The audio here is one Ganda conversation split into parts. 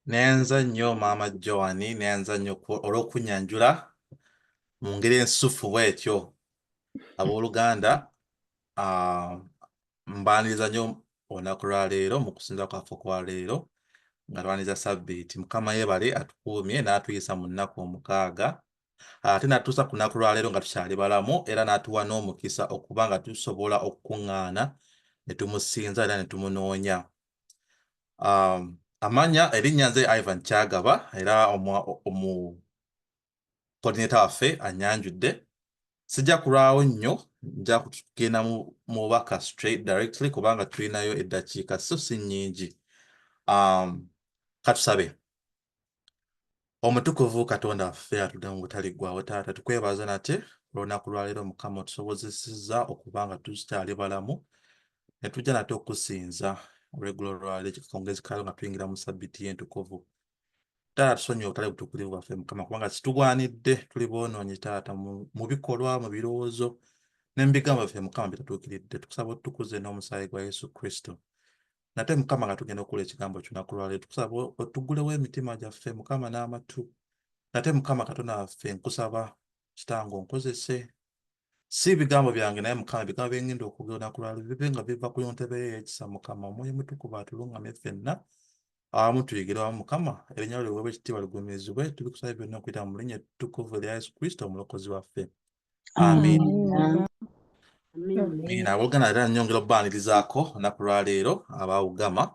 Neyanza nnyo Maama Joan, neyanza nnyo olw'okunyanjula mu ngeri ensufu bw'etyo. Abooluganda, mbaaniriza nnyo olunaku lwa leero mu kusinza kwaffe okwa leero nga twaniriza Sabbiiti. Mukama yeebale atukuumye n'atuyisa mu nnaku 6, ate n'atuusa ku lunaku lwa leero nga tukyali balamu, era n'atuwa n'omukisa okuba nga tusobola okukuŋŋaana ne tumusinza era ne tumunoonya. Amanya erinnya nze Ivan Kyagaba, era omu coordinator waffe annyanjudde. Sijja kulwawo nnyo, nja kugenda mu bubaka straight directly kubanga tulinayo eddakiika so si nnyingi. Katusabe. Omutukuvu Katonda waffe atudde mu butaliggwaawo, Taata, tukwebaza nate olunaku lwaleero. Mukama, otusobozesezza okuba nga tukyali balamu ne tujja nate okusinza olweggulo lwaleero, ekikongezi kaayo nga tuyingira mu Sabbiiti y'entukuvu. Taata, tusonyiwe obutali butuukirivu bwaffe, Mukama, kubanga situgwanidde, tuli boonoonyi, Taata, mu bikolwa, mu birowoozo ne mu bigambo byaffe, Mukama, bitatuukiridde. Tukusaba otutukuze n'omusaayi gwa Yesu Kristo. Nate, Mukama, nga tugenda okukola ekigambo ky'olunaku lwaleero, tukusaba otuggulewo emitima gyaffe, Mukama, n'amatu. Nate, Mukama Katonda waffe, nkusaba, Kitange, onkozese, si bigambo byange naye, Mukama, ebigambo bye ngenda okwogera olunaku lwaleero bibe nga biva ku ntebe ye ey'ekisa. Mukama, Omwoyo Mutukuvu atuluŋŋamye ffenna awamu, tuyigire wamu. Mukama, erinnya lyo liweebwe ekitiibwa, ligulumizibwe. Tubikusaba byonna okuyita mu linnya ettukuvu erya Yesu Kristo omulokozi waffe, amiina. Amiina. Abooluganda, era nnyongera okubaanirizaako olunaku lwaleero abaawugama.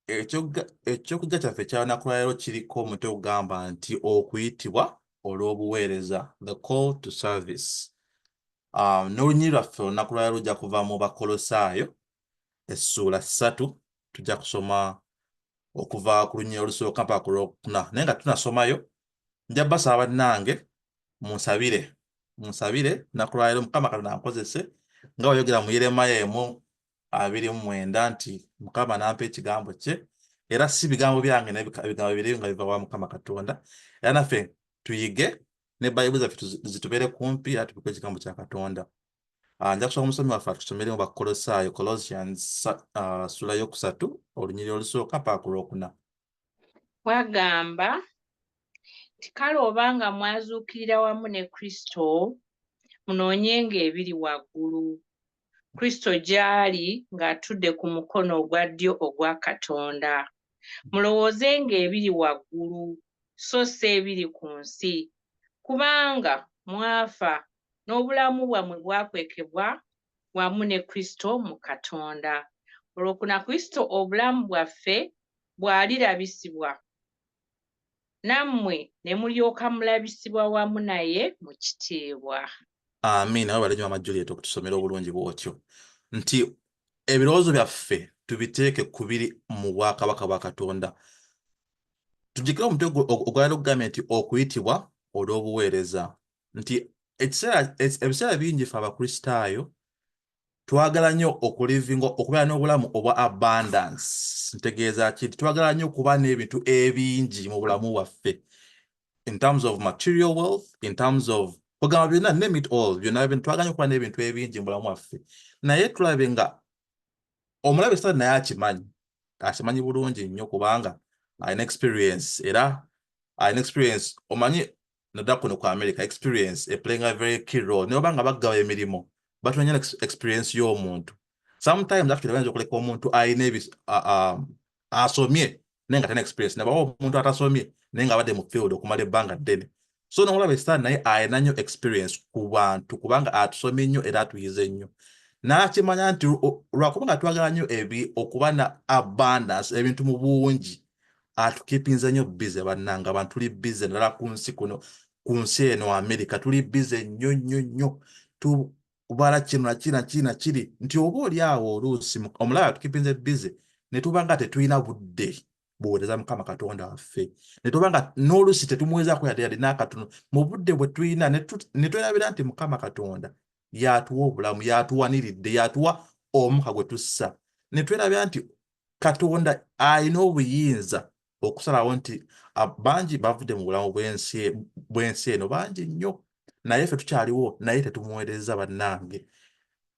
Ekyokuyiga kyaffe eky'olunaku lwaleero kiriko omutwe ogugamba nti okuyitibwa olw'obuweereza, the call to service. N'olunyiriri lwaffe olunaku lwaleero lujja kuva mu Bakolosaayo essuula 3. Tujja kusoma okuva ku lunyiriri olusooka mpaka ku lwokuna. Naye nga tunasomayo, nja basaba, bannange, munsabire, munsabire lunaku lwaleero Mukama Katonda ankozese nga wayogera mu Yeremaya 1:29 nti Mukama n'ampa ekigambo kye, era si bigambo byange naye ebigambo biri nga biva wa Mukama Katonda. Era naffe tuyige ne Bayibuli zaffe zitubeere kumpi era tubike ekigambo kya Katonda. Nja kusaba omusomi waffe atusomere mu Bakolosaayo, Colossians, ssuula 3, olunyiriri olusooka mpaka ku lwokuna. Wagamba nti, "Kale obanga mwazuukirira wamu ne Kristo, munoonyenga ebiri waggulu, Kristo gy'ali ng'atudde ku mukono ogwa ddyo ogwa Katonda. Mulowoozenga ebiri waggulu, so si ebiri ku nsi, kubanga mwafa n'obulamu bwammwe bwakwekebwa wamu ne Kristo mu Katonda. Olwokuna, Kristo obulamu bwaffe bw'alirabisibwa, nammwe ne mulyoka mulabisibwa wamu naye mu kitiibwa." Amiina. Webale nnyo, Mama Juliet, okutusomera obulungi bw'otyo nti ebirowoozo byaffe tubiteeke ku biri mu bwakabaka bwa Katonda. Tujjukire omutwe ogwaliro ogugambye nti okuyitibwa olw'obuweereza, nti ebiseera bingi ffe Abakristaayo twagala nnyo okulivinga, okubeera n'obulamu obwa abundance. Ntegeeza ki? Nti twagala nnyo okuba n'ebintu ebingi mu bulamu bwaffe, in terms of material wealth, in terms of kugamba byonna, name it all, byonna bintu twagala nnyo okuba n'ebintu ebingi mu bulamu bwaffe. Naye tulabe nga omulabe Sitaani naye akimanyi, akimanyi bulungi nnyo, kubanga alina experience, era alina experience. Omanyi, naddala kuno ku America, experience eplaying a very key role. Naye oba nga bagaba emirimu, batunoonya experience y'omuntu. Sometimes actually bayinza okuleka omuntu alina asomye naye nga talina experience, nabawa omuntu atasomye naye nga abadde mu field okumala ebbanga ddene. So n'omulabe Sitaani naye alina nnyo experience ku bantu, kubanga atusomye nnyo era atuyize nnyo, n'akimanya nti lwakuba nga twagala nnyo ebi okuba na abundance, ebintu mu bungi, atukeepinze nnyo busy. Bannange, abantu tuli busy, naddala ku nsi kuno, ku nsi eno America, tuli busy nnyo nnyo nnyo, tubala kino nakiri nakiri nakiri, nti oba oli awo oluusi omulabe atukeepinze busy ne tuba nga tetulina budde buweereza Mukama Katonda waffe, ne tuba nga n'oluusi tetumuweezaako yadde yadde n'akatono mu budde bwe tulina, ne twerabira nti Mukama Katonda y'atuwa obulamu, y'atuwaniridde, y'atuwa omukka gwe tussa, ne twerabira nti Katonda alina obuyinza okusalawo nti bangi bavudde mu bulamu bw'ensi eno, bangi nnyo, naye ffe tukyaliwo, naye tetumuweereza. Bannange,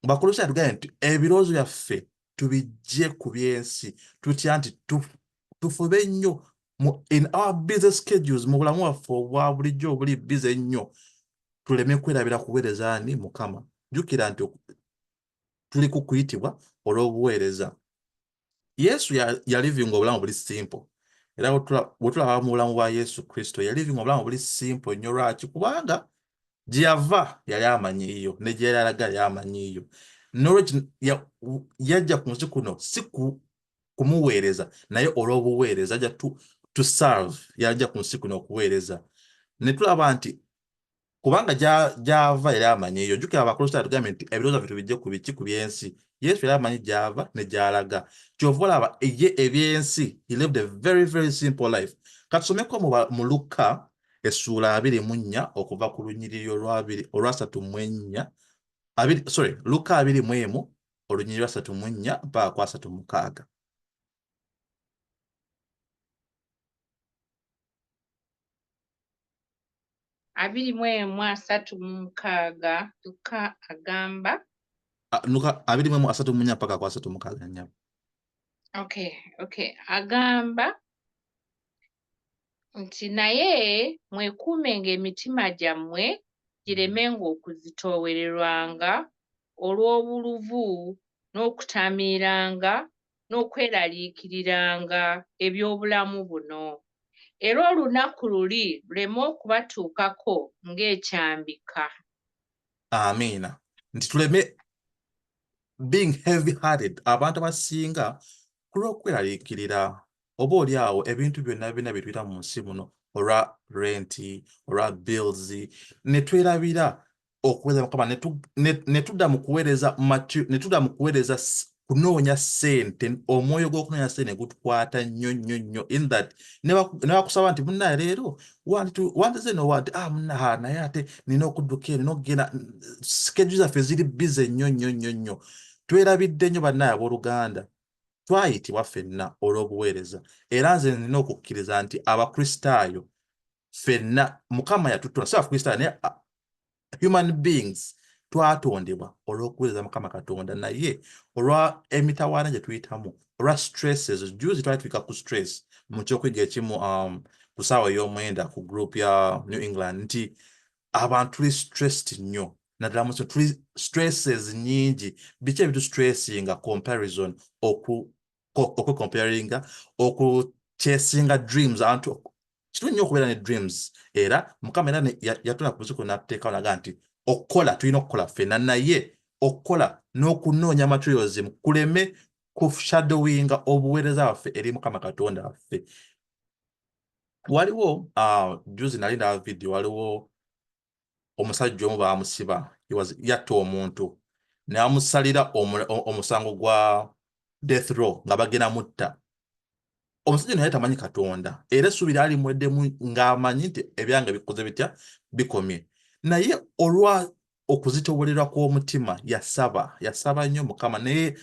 Bakolosaayo tugambye nti ebirowoozo byaffe tubiggye ku by'ensi. Tutya? Nti Tufube nnyo in our busy schedules, mu bulamu bwaffe obwa bulijjo obuli busy ennyo, tuleme kwerabira kuweereza ani? Mukama. Jjukira nti tuli ku kuyitibwa olw'obuweereza. Yesu yalivinga obulamu buli simple, era bwe tulaba mu bulamu bwa Yesu Kristo, yalivinga obulamu buli simple nnyo. Lwaki? Kubanga gye yava yali amanyiiyo, ne gye yali alaga yali amanyiiyo. Nolwekyo yajja ku nsi kuno si kumuweereza, naye olw'obuweereza, ajja to serve. Yajja ku nsi kuno okuweereza, ne tulaba nti kubanga gy'ava yali amanyiiyo. Jjukira Abakristaayo tugambye nti ebirowoozo byaffe tubijje ku biki? Ku by'ensi. Yesu yali amanyi gy'ava ne gy'alaga. Kyova olaba ye ebyensi, he lived a very very simple life. Katusomeko mu Lukka essuula 24 okuva ku lunyiriri olwabiri, olwasatu mu ennya, abiri, sorry, Lukka 21, olunyiriri lwa 34 mpaka ku 36. 21, 36, Lukka agamba. Luka 21, 34 mpaka ku 36, nnyabo. Okay. Agamba nti, "Naye mwekuumenga emitima gyammwe giremenga okuzitoowererwanga olw'obuluvu n'okutamiiranga n'okweraliikiriranga eby'obulamu buno, era olunaku luli luleme okubatuukako ng'ekyambika." Amiina. Nti tuleme being heavy hearted. Abantu abasinga ku lw'okweraliikirira oba oli awo ebintu byonna byonna bye tuyita mu nsi muno, olwa renti, olwa bills, ne twerabira okuweereza Mukama, ne tudda mu kuweereza, ne tudda mu kuweereza kunoonya ssente. Omwoyo gw'okunoonya ssente ne gutukwata nnyo nnyo nnyo, in that ne bakusaba nti, "Munnaye, leero wandize nowa?" Nti, "Ah, munnaha, naye ate nina okudduka eno n'okugenda." Schedule zaffe ziri busy nnyo nnyo nnyo nnyo, twerabidde nnyo. Bannaye abooluganda, twayitibwa ffenna olw'obuweereza, era nze nina okukkiriza nti Abakristaayo ffenna Mukama yatutonda, si Abakristaayo naye human beings twatondebwa olw'okuweereza Mukama Katonda. Naye olwa emitawaana gye tuyitamu, olwa stresses, juzi twali tuyika ku stress mu kyokwiga ekimu ku ssaawa ey'omwenda ku group ya New England, nti abantu tuli stressed nnyo, naddala mu tuli stresses nnyingi. Biki ebitustressinga? Comparison, okwecomparinga, okuchasinga dreams. Abantu kirungi nnyo okubeera ne dreams, era Mukama era yatula ku buziku n'atuteekawo naga nti okukola tulina okukola ffenna, naye okukola n'okunoonya materialism kuleme kushadowinga obuweereza bwaffe eri Mukama Katonda waffe. Waliwo juzi nali ndaba video, waliwo omusajja omu baamusiba, yatta omuntu ne bamusalira omusango gwa death row nga bagenda mutta. Omusajja naye tamanyi Katonda, era essuubi lyali muweddemu ng'amanyi nti ebyange bikoze bitya, bikomye. Naye olwa okuzitowolerwa kw'omutima yasaba, yasaba nnyo Mukama, naye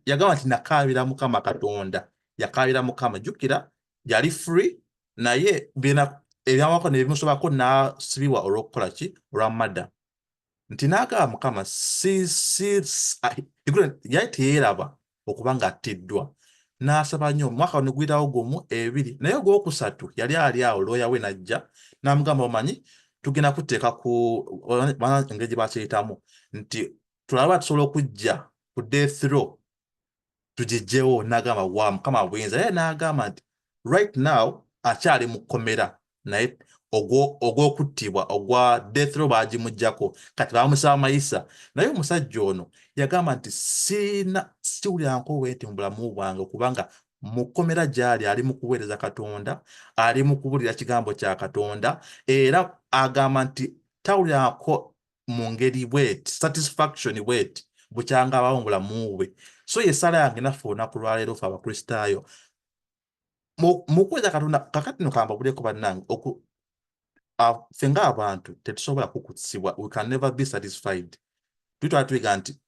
yagamba nti, "Nakaabira Mukama Katonda." Yakaabira Mukama. Jjukira yali free, naye byena ebyamawako ne bimusobako n'asibibwa olw'okukola ki? Olwa murder. Nti n'agamba Mukama si si yali teyeeraba okuba ng'attiddwa, n'asaba nnyo. Omwaka ne guyitawo gumu, ebiri, naye ogwokusatu yali ali awo, looya we n'ajja n'amugamba, "Omanyi tugenda kuteeka ku engeri gye bakiyitamu nti tulabe tusobola okujja ku death row tugiggyewo." N'agamba, "Wa Mukama buyinza." Naye n'agamba nti right now akyali mu kkomera, naye ogw'okuttibwa ogwa death row baagimuggyako, kati bamusaba mayisa. Naye omusajja ono yagamba nti, "Siina siwulira bwe nti mu bulamu bwange," kubanga mu kkomera gy'ali ali mu kuweereza Katonda, ali mu kubulira kigambo kya Katonda, era agamba nti tawulirako mu ngeri bweti, satisfaction bweti bukyanga abawo mu bulamu bwe. So ye ssaala yange naffe olunaku lwaleero ffe Abakristaayo mu kuweereza Katonda. Kakati no kambabuleko bannange, ffe ng'abantu tetusobola kukutisibwa. We can never be satisfied. Tutwala tuyiga nti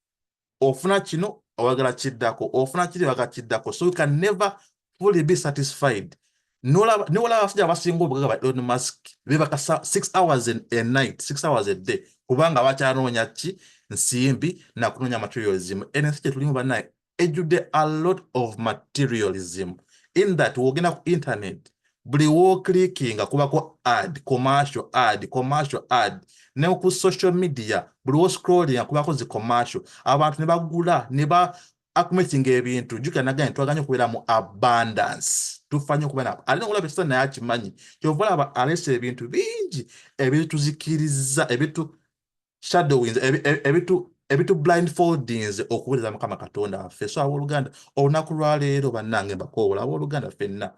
ofuna kino oyagala kiddako, ofuna kiri oyagala kiddako, so we can never fully be satisfied. Nolaba abasajja abasinga obugagga ba Elon Musk bebaka 6 hours a night, 6 hours a day, kubanga bakyanoonya ki? Nsimbi nakunoonya materialism. Ensi gye tulimu bannaye ejjudde a lot of materialism. In that wogenda ku internet, buli woclickinga kubako ad, commercial ad, commercial ad. Ne ku social media buli woscrollinga kubako zi commercial, abantu ne bagula ne ba accumulating ebintu. Jjukira nagambye twaganye okubeera mu abundance, tufa nnyo okubeera ate nokulaba ekisa, naye akimanyi. Kyova olaba aleese ebintu bingi ebituzikiriza, ebitu shadowings, ebitu blindfoldings okuweereza Mukama Katonda waffe. So abooluganda, olunaku lwaleero bannange mbakoowola, abooluganda ffenna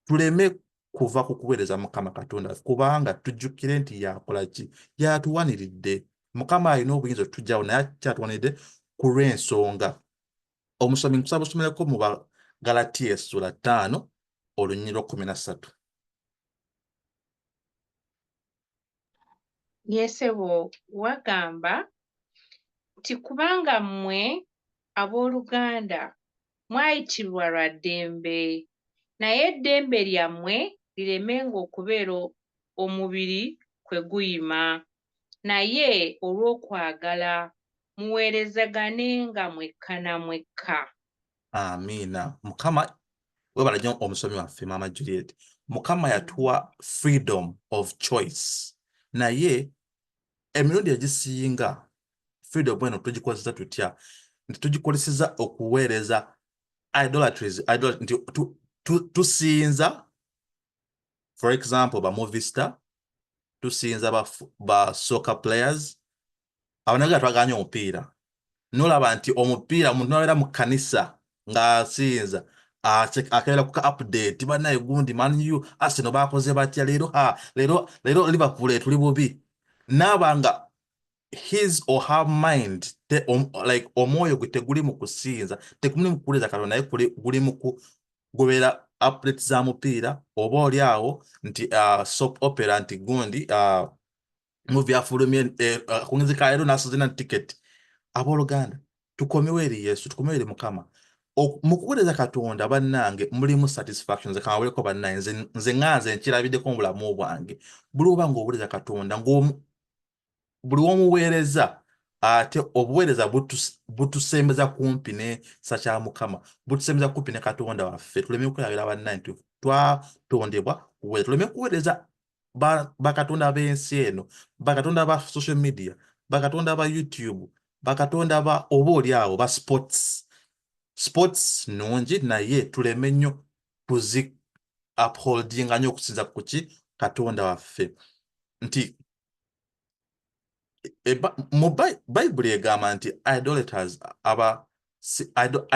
tuleme kuva ku kuweereza Mukama Katonda waffe, kubanga tujjukire nti yakola ki? Yatuwaniridde. Mukama alina obuyinza otujjawo, naye akyatuwaniridde ku lw'ensonga. Omusomi, nkusaba osomereko mu Bagalatiya essula 5 olunyiriri lwa 13. Yee ssebo, wagamba nti kubanga mmwe abooluganda mwayitibwa lwa ddembe, naye eddembe lyammwe liremenga okubeera omubiri kwe guyima, naye olw'okwagala muweerezaganenga mwekka na mwekka. Amiina. Mukama webala nnyo omusomi waffe Maama Juliet. Mukama yatuwa freedom of choice, naye emirundi egisinga freedom eno tugikozesa tutya? Nti tugikozeseza okuweereza idolatries, nti tusinza, for example, ba movie star, tusinza ba soccer players. Abanaga twaganya omupiira, nolaba nti omupiira omuntu nabeera mu kkanisa ng'asinza akeera ku update, bannaye gundi Man U, Arsenal bakoze batya leero? Ha, leero leero Liverpool etuli bubi. Naaba nga his or her mind like omwoyo gwe teguli mu kusinza, teguli mu kuwuliriza Katonda, naye guli mu kugoberera update za mupiira, oba oli awo nti soap opera, nti gundi movie afulumye kungizika leero nasoze na ticket. Abooluganda, tukomewo eri Yesu, tukomewo eri Mukama. Mu kuweereza Katonda, bannange, mulimu satisfaction. Nze kanwuleko bannange, nze nga nze nkirabiddeko mu bulamu bwange, buli oba ng'oweereza Katonda, buli w'omuweereza, ate obuweereza butusembeza kumpi n'ekisa kya Mukama, butusembeza kumpi ne Katonda waffe. Tuleme kwerabira bannange nti twatondebwa kuweereza. Tuleme kuweereza bakatonda b'ensi eno, bakatonda ba social media, bakatonda ba YouTube, bakatonda ba oba oli awo ba sports. Sports nnungi, naye tuleme nnyo kuzi upholdinga nnyo okusinza ku ki? Katonda waffe. Nti mu Bayibuli egamba nti idolaters aba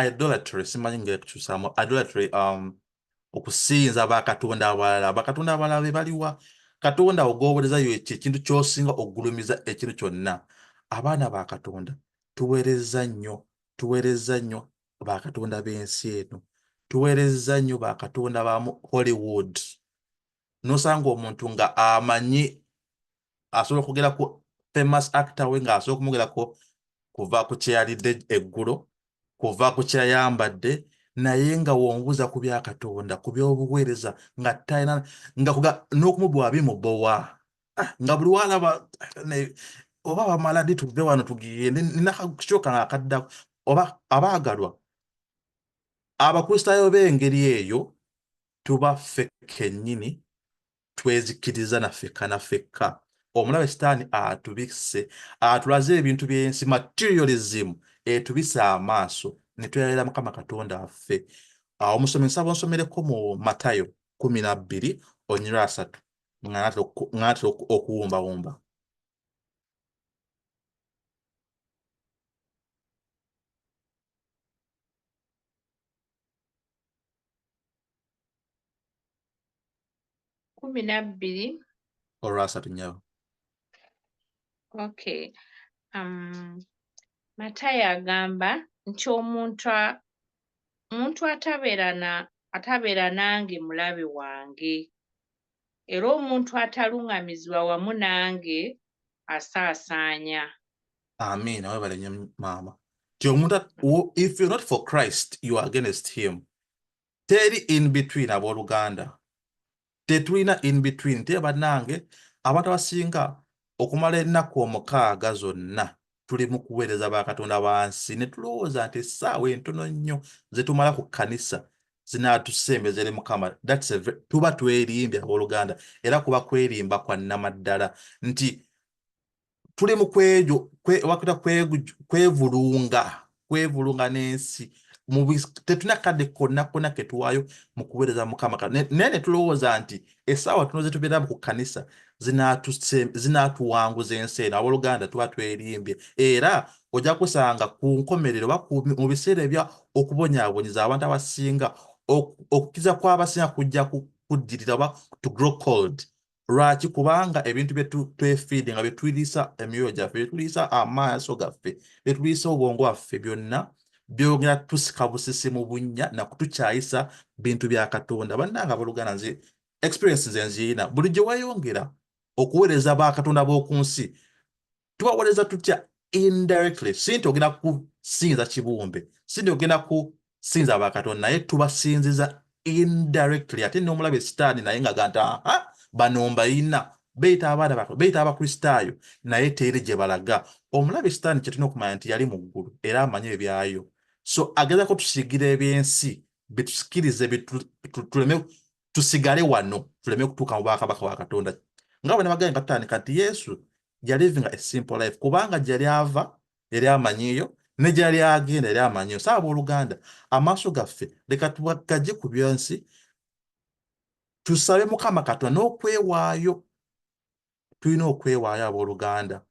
idolatry, simanyi ngekukyusaamu idolatry, okusinza bakatonda abalala. Bakatonda abalala be baliwa? Katonda ogwobulezayo ekyo ekintu ky'osinga okugulumiza ekintu kyonna. Abaana ba Katonda tuweereza nnyo, tuweereza nnyo bakatonda b'ensi eno, tuweereza nnyo bakatonda ba mu Hollywood. Nosanga omuntu nga amanyi asobola okwogera ku famous actor we, ng'asobola okumwogerako kuva ku kyeyalidde eggulo, kuva ku kyeyayambadde, naye nga wonguza ku bya Katonda, ku by'obuweereza, nga talina nga kuga n'okumubowa bimubowa. Ah, nga buli walaba oba bamala ddi tuve wano tugende, nina kakyoka nga akaddako. Oba abaagalwa, Abakristaayo b'engeri eyo tuba ffe kennyini twezikiriza na ffekka na ffekka. Omulabe Sitaani atubisse, atulaze ebintu by'ensi, materialism etubise amaaso ne twerabira Mukama Katonda waffe. Awo omusomi, nsaba onsomereko mu Matayo 12 onyira 30, nga natera okuwumbawumba. 12. Olwasatu, nnyabo. Okay. Matayo agamba nti omuntu atabeera nange mulabe wange, era omuntu ataluŋŋamizibwa wamu nange asaasaanya. Amiina, webale nnyo maama. Ti omuntu if you're not for Christ, you are against him. Teri in between, abooluganda. Tetulina in between. Teye bannange, abantu abasinga okumala ennaku 6 zonna tuli mu kuweereza bakatonda bansi, ne tulowooza nti essaawa entono nnyo ze tumala ku kkanisa. zinaatusembeza eri Mukama. That's a tuba twerimbye abooluganda, era kuba kwerimba kwa nnamaddala nti tuli mu kwejo wakuta kwevulunga kwevulunga n'ensi. Tetulina kadde konna konna ke tuwaayo mu kuweereza Mukama. Naye ne tulowooza nti essaawa tuno ze tubeeramu ku kkanisa zinaatuwanguza ensi eno. Abooluganda, tuba twerimbye, era ojja kusanga ku nkomerero oba mu biseera ebya okubonyaabonyeza abantu abasinga, okukkiriza kw'abasinga kujja kuddirira oba to grow cold. Lwaki? Kubanga ebintu bye twefiidinga, bye tuliisa emyoyo gyaffe, bye tuliisa amaaso gaffe, bye tuliisa obwongo bwaffe, byonna byongera tusika busisi mu bunnya na kutukyayisa bintu bya Katonda. Bannange abooluganda, nze experience nze nziyina, buli gye weeyongera okuweereza bakatonda b'oku nsi, tubaweereza tutya? Indirectly. Si nti ogenda kusinza kibumbe, si nti ogenda kusinza bakatonda, naye tubasinziza indirectly. Ate n'omulabe Sitaani naye nga gamba nti aha, bano mbayina, beyita abaana beyita Abakristaayo, naye teeri gye balaga. Omulabe Sitaani kye tulina okumanya nti yali mu ggulu era amanyi ebyayo, so agezako tusiigira ebyensi bitusikirize, tuleme tusigale wano, tuleme kutuuka mu bwakabaka bwa Katonda. Nga bwe nabagambye nga tutandika nti Yesu yalivinga a simple life, kubanga gye yali ava yali amanyiyo, ne gye yali agenda yali amanyiyo. So abooluganda, amaaso gaffe leka tugajje ku byensi, tusabe Mukama Katonda n'okwewaayo. Tulina okwewaayo abooluganda.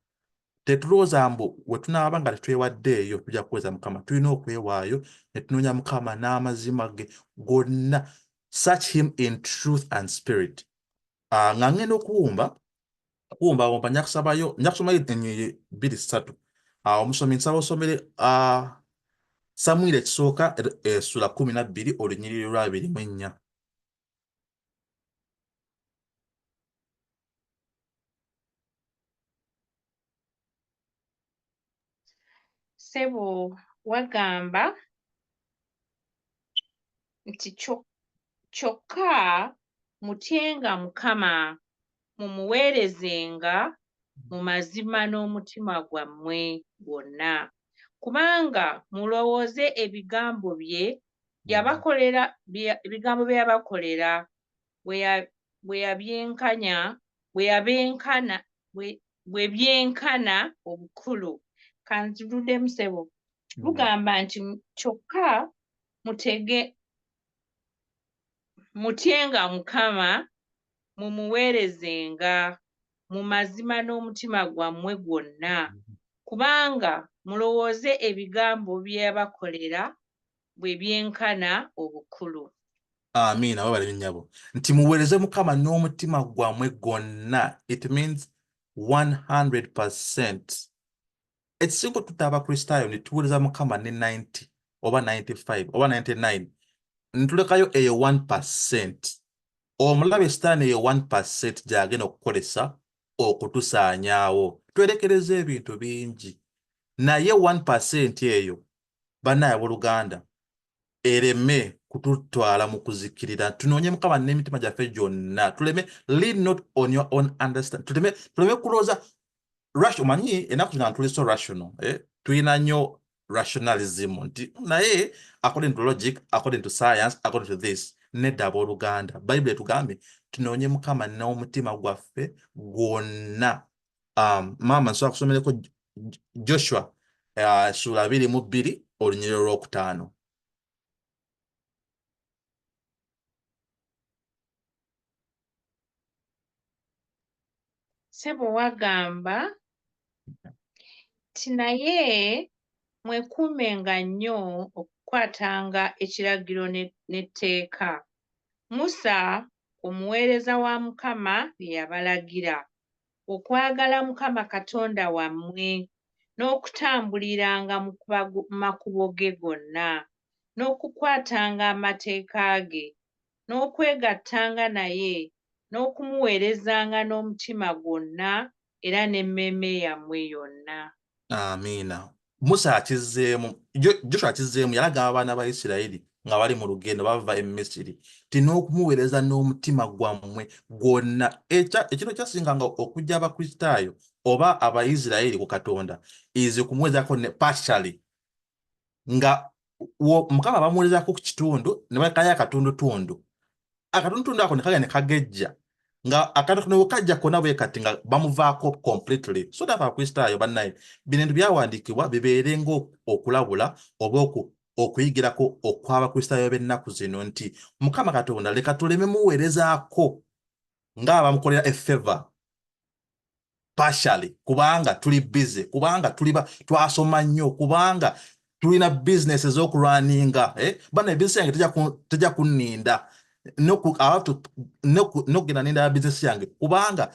Tetulowooza mbu we tunaaba nga tetwewaddeeyo tujja kuweeza Mukama. Tulina okwewaayo ne tunoonya Mukama n'amazima ge gonna, search him in truth and spirit. Nga ngenda okuwumba kuwumbawumba, nja kusabayo, nja kusomayo ennyiriri bbiri ssatu. Omusomi, nsaba osomere Samwiri ekisooka essula 12 olunyiriri lwa 24. Ssebo, wagamba nti kyokka mutyenga Mukama, mumuweerezenga mu mazima n'omutima gwammwe gwonna, kubanga mulowooze ebigambo bye yabakolera, ebigambo bye yabakolera bwe yabyenkanya, bwe yabenkana, bwe byenkana obukulu. Kanziruddemu ssebo. Lugamba nti kyokka mutege mutyenga Mukama, mumuweerezenga mu mazima n'omutima gwammwe gwonna, kubanga mulowooze ebigambo bye yabakolera bwe byenkana obukulu. Amiina. Webale nnyabo. Nti muweereze Mukama n'omutima gwammwe gwonna, it means 100%. Ekisinga otutta Abakristaayo ne tuweereza Mukama ne 90 oba 95 oba 99, ntulekayo eyo 1%. Omulabe Sitaani eyo 1% gy'agenda okukozesa okutusaanyaawo. Twerekereza ebintu bingi, naye 1% eyo, bannaye abooluganda, ereme kututwala mu kuzikirira. Tunoonye Mukama n'emitima gyaffe gyonna, tuleme lean not on your own understand, tuleme kulowooza rush. Omanyi ennaku zino tuli so rational, eh? Tulina nnyo rationalism nti naye according to logic, according to science, according to this. Nedda abooluganda, Bayibuli etugambye tunoonye Mukama n'omutima gwaffe gwonna. Maama, nsobola kusomereko Joshua ssuula 22 olunyiriri olwokutaano. Ssebo, wagamba nti naye mwekuumenga nnyo okukwatanga ekiragiro n'etteeka Musa omuweereza wa Mukama bye yabalagira, okwagala Mukama Katonda wammwe n'okutambuliranga mu makubo ge gonna, n'okukwatanga amateeka ge, n'okwegattanga naye, n'okumuweerezanga n'omutima gwonna era n'emmeeme yammwe yonna. Amiina. Musa akizzeemu, Joshua akizzeemu, yalaga abaana ba Isirayiri nga bali mu lugendo bava e Misiri ti n'okumuweereza n'omutima gwammwe gwonna. Ekintu ekyasinganga okujja Abakristaayo oba Abaisirayiri ku Katonda is okumuweerezako ne partially nga Mukama bamuwerezaako ku kitundu ne balekayo akatundutundu, akatundutundu ako ne kagenda ne kagejja nga akatono kajja konna bwe kati nga bamuvaako completely. So nafe Abakristaayo bannaye, bino ebintu byawandiikibwa bibeere ng'okulabula oba okuyigirako okw'Abakristaayo b'ennaku zino nti Mukama Katonda leka tuleme muweerezaako ng'abamukolera efavor partially, kubanga tuli busy, kubanga tuliba twasoma nnyo, kubanga tulina business ez'okulwaninga, eh? Bana business yange tejja kunninda n'okugenda ninda business yange, kubanga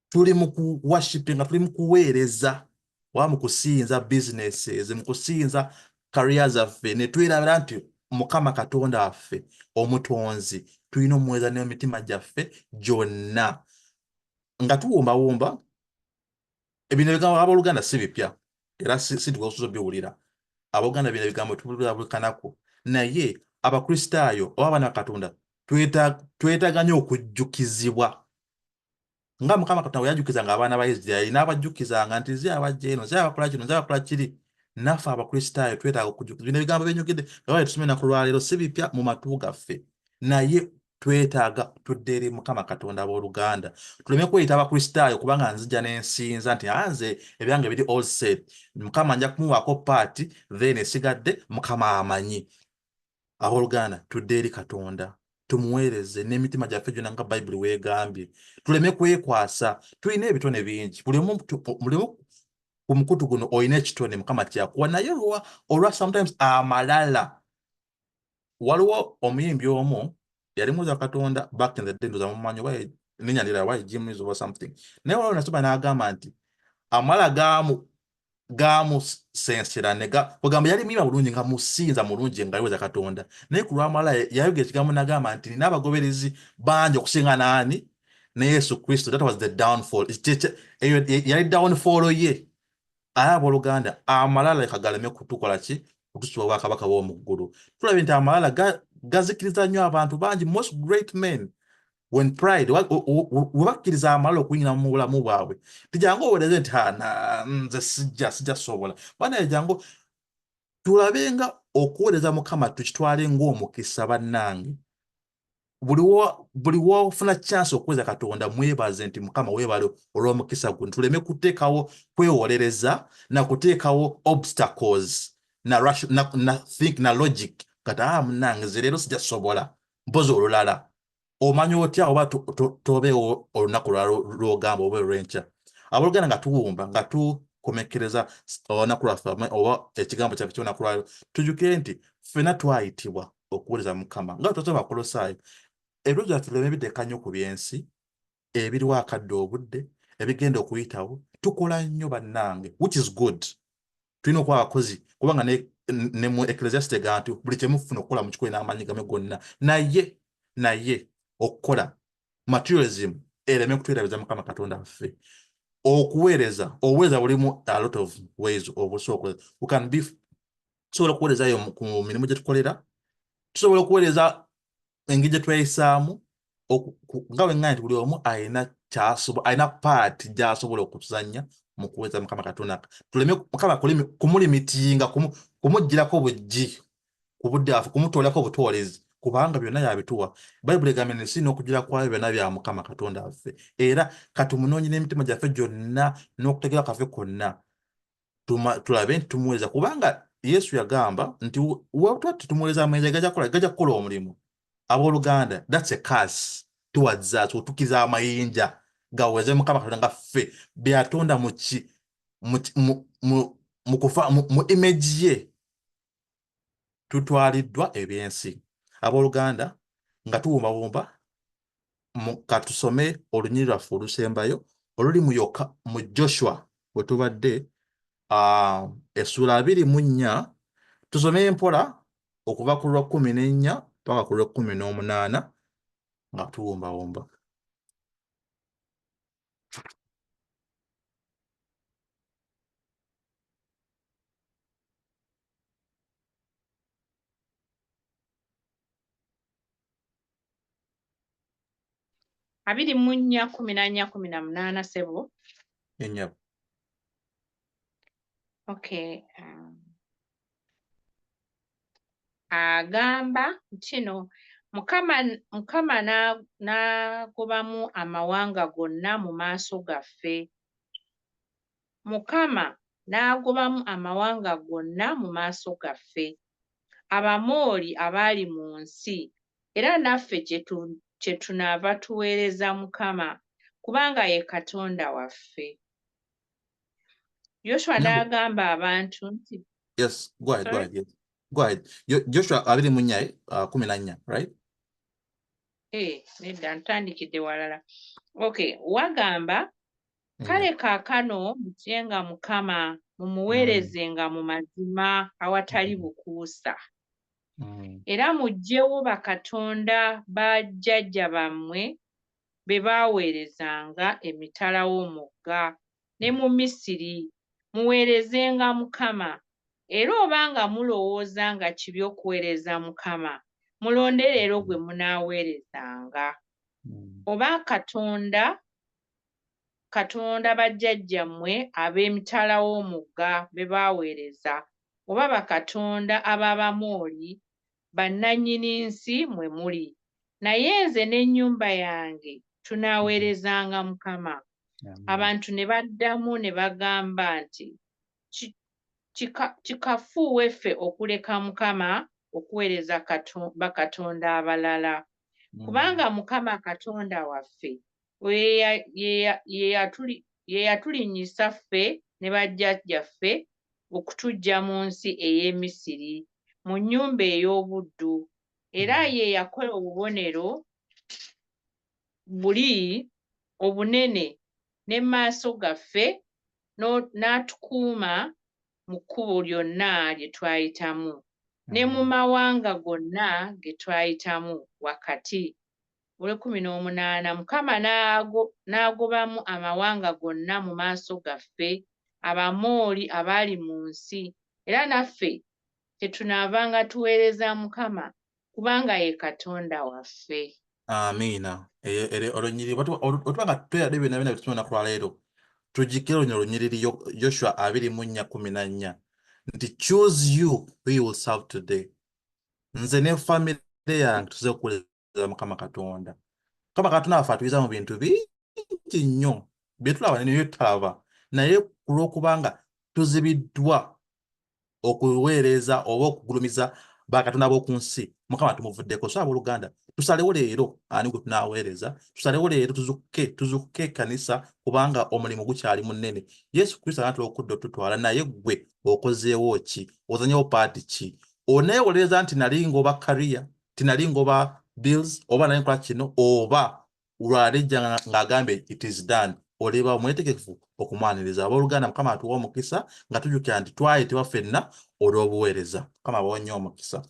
tuli mu kuworshipinga, tuli mu kuweereza oba mu kusinza businesses, mu kusinza career zaffe, ne twerabira nti Mukama Katonda waffe omutonzi tulina omuweereza n'emitima gyaffe gyonna. Nga tuwumbawumba ebino ebigambo, abooluganda, si bipya era si tukosoza obiwulira. Abooluganda, bino ebigambo tubiwulira buli kanaku, naye Abakristaayo oba abaana ba Katonda twetaaga nnyo okujjukizibwa nga Mukama Katonda bwe yajjukizanga abaana ba Isirayiri n'abajjukizanga nti nze abajja eno, nze abakola kino, nze abakola kiri. Naffe Abakristaayo twetaaga okujjukiza bino ebigambo byenyogedde nga bale tusome ennaku lwaleero si bipya mu matu gaffe, naye twetaaga tudde eri Mukama Katonda. Abooluganda, tuleme kweyita Abakristaayo kubanga nzija n'ensinza nti nze ebyange biri all set, Mukama nja kumuwaako part, then esigadde Mukama amanyi. Abooluganda, tudde eri Katonda, tumuweereze n'emitima gyaffe gyonna nga Bayibuli weegambye. Tuleme kwekwasa, tulina ebitone bingi. Buli omu ku mukutu guno olina ekitone Mukama kyakuwa, naye olwa sometimes amalala. Waliwo omuyimbi omu yali muza Katonda back in the day, ndoza mumanyi oba linnya lirala, oba Jim oba something, naye waliwo nasoma n'agamba nti amalala gamusensera ne ogamba yali muyimba bulungi nga musinza mulungi nga aweereza Katonda, naye ku lw'amalala yayogera ekigambo n'agamba nti nina abagoberezi bangi okusinga naani ne Yesu Kristo. That was the downfall. Eyo yali downfall ye. Aye abooluganda, amalala leka galeme kutukola ki, kutusiba obwakabaka bw'omu ggulu. Tulabye nti amalala gazikiriza nnyo abantu bangi. Most great men, when pride we bakkiriza amalala okuyingira mu bulamu bwabwe, tijangu oweereze nti nze sijja sobola banaye, jangu tulabe nga okuweereza Mukama tukitwale ng'omukisa. Bannange, buli wofuna chance okuweereza Katonda, mwebaze nti Mukama weebale olw'omukisa guno. Tuleme kuteekawo kwewolereza na kuteekawo obstacles na, na think na logic kati munnange nze leero sijja sobola, mpozi olulala. Omanya otya oba tobeewo olunaku lwala lw'ogamba oba olw'enkya? Abooluganda, nga tuwumba, nga tukomekkereza olunaku lwaffe oba ekigambo kyaffe ky'olunaku lwaleero, tujjukire nti ffenna twayitibwa okuweereza Mukama nga twasoma Abakolosaayo. Ebirowoozo byaffe tuleme biteeka nnyo ku byensi ebiriwo akadde obudde ebigenda okuyitawo. Tukola nnyo bannange, which is good, tulina okuba abakozi kubanga ne mu Ecclesiastes egamba nti buli kyemufuna okukola mukikole n'amaanyi gammwe gonna, naye okukola materialism ereme kutwerabiza Mukama Katonda waffe. Okuweereza, obuweereza bulimu a lot of ways obusobola okuweereza. We can be, tusobola okuweerezayo ku mirimu gye tukolera, tusobola okuweereza engeri gye tweyisaamu, nga bwe ŋŋambye nti buli omu alina alina part gy'asobola okuzannya mu kuweereza Mukama Katonda. Tuleme Mukama kumulimitinga, kumuggyirako buggi ku budde bwaffe, kumutoolako obutoolezi, kubanga byonna yabituwa. Bayibuli egambye ensi n'okujjula kwayo byonna bya Mukama Katonda waffe, era katumunoonye n'emitima gyaffe gyonna n'okutegeera kwaffe kwonna, tulabe nti tumuweereza, kubanga Yesu yagamba nti wetuba tetumuweereza amayinja gajja kukola omulimu. Abooluganda, that's a curse towards us. Otukkiriza amayinja gaweereze Mukama Katonda nga ffe bye yatonda mu ki mu kufa mu image ye, tutwaliddwa ebyensi. Abooluganda, nga tuwumbawumba, katusome olunyiriri lwaffe olusembayo oluli mu Yoka, mu Joshua bwe tubadde, essuula 24. Tusome mpola okuva ku lwa 14 paka ku lwa 18 nga tuwumbawumba. 24, 14, 18, sebo. Ennyabo. Okay. Agamba kino, Mukama n'agobamu amawanga gonna mu maaso gaffe. Mukama n'agobamu amawanga gonna mu maaso gaffe, Abamooli abaali mu nsi, era naffe kyetunaava tuweereza Mukama, kubanga ye Katonda waffe. Yoswa n'agamba abantu nti Yes, go ahead, go ahead, yes. Go ahead. Joshua 24, 14, right? Eh, nedda, ntandikidde walala. Okay, wagamba, kale kaakano mutyenga Mukama, mumuweerezenga mu mazima awatali bukuusa. Era muggyewo bakatonda ba jjajja bammwe be baaweerezanga emitala w'omugga ne mu Misiri, muweerezenga Mukama. Era obanga mulowooza nga kibi okuweereza Mukama, mulonde leero gwe munaaweerezanga. Oba Katonda bajjajjammwe ab'emitala w'omugga be baaweereza, oba bakatonda ab'Abamooli bannannyini nsi mwe muli. Naye nze n'ennyumba yange tunaaweerezanga Mukama. Abantu ne baddamu ne bagamba nti, Kikafuuwe ffe okuleka Mukama okuweereza bakatonda abalala. Kubanga Mukama Katonda waffe oyo ye yatulinnyisa ffe ne bajjajjaffe okutuggya mu nsi ey'e Misiri, mu nnyumba ey'obuddu. Era ye yakola obubonero buli obunene ne maaso gaffe, n'atukuuma mu kkubo lyonna lye twayitamu ne mu mawanga gonna ge twayitamu wakati. Olw'e18, Mukama n'agobamu amawanga gonna mu maaso gaffe, Abamooli abaali mu nsi, era naffe kyetunaavanga tuweereza Mukama, kubanga ye Katonda waffe. Amiina. Olunyiriri otuba nga tweradde byonna byonna byetusoma olunaku lwaleero, tujjukire luno olunyiriri, Joshua 24:14, nti choose you who you will serve today. Nze ne famire yange tuze okuweereza Mukama Katonda. Mukama Katonda waffe atuyiza mu bintu bingi nnyo bye tulaba ne bye tutalaba, naye ku lw'okubanga tuzibiddwa okuweereza oba okugulumiza bakatonda b'oku nsi, Mukama tumuvuddeko. So abooluganda, tusalewo leero ani gwe tunaaweereza. Tusalewo leero, tuzukuke, tuzukuke ekkanisa, kubanga omulimu gukyali munene. Yesu Kristo anaatera okudda otutwala, naye ggwe okozeewo ki? Ozanyewo part ki? Oneewolereza nti nali ngoba career, tinali ngoba bills, oba nali nkola kino, oba lwalijja ng'agambye "It is done", oliba omwetegefu okumwaniriza? Abooluganda, Mukama atuwa omukisa nga tujjukira nti twayitibwa ffenna olw'obuweereza. Mukama abawe nnyo omukisa.